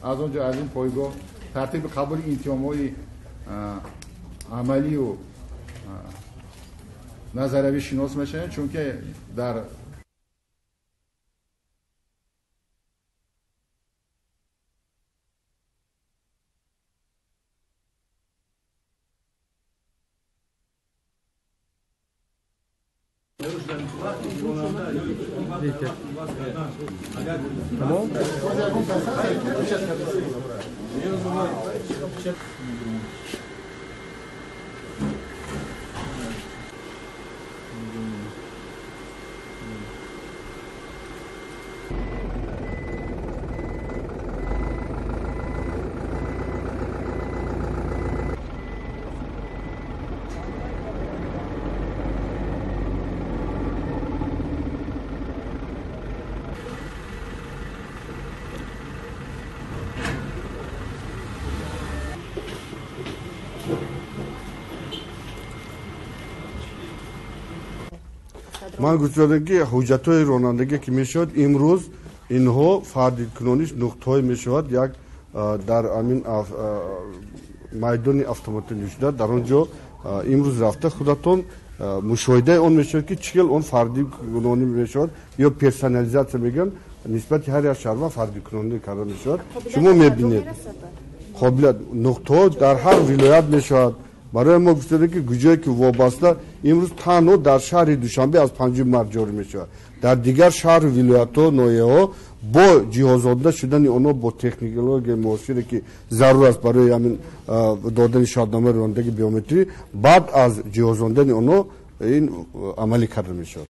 Аз он ҷо аз ин пойгоҳ тартиби қабули имтиҳонҳои амалию назариявӣ шинос мешавем, чунки дар Tamam. Ман гуфтам, ки ҳуҷҷатҳои ронандагӣ ки мешавад имрӯз, инҳо фардикунониш нуқтаҳое мешавад як дар амин майдони автомобилӣ шуда, дар он ҷо имрӯз рафта худатон мушоҳидаи он мешавад, ки чӣ хел он фардикунонӣ мешавад ё персонализатсия мегӯянд, нисбати ҳар як шаҳрванд фардикунонӣ карда мешавад. Шумо мебинед, қобилият нуқтаҳо дар ҳар вилоят мешавад. Барои мо гуфтем, ки куҷое ки вобаста имрӯз танҳо дар шаҳри Душанбе аз 5 март ҷорӣ мешавад. Дар дигар шаҳру вилоятҳо, ноҳияҳо бо ҷиҳозонда шудани онҳо бо технологияи муосире, ки зарур аст барои ҳамин додани шаҳодатномаи ронандагии биометрӣ, баъд аз ҷиҳозондани онҳо ин амалӣ карда мешавад.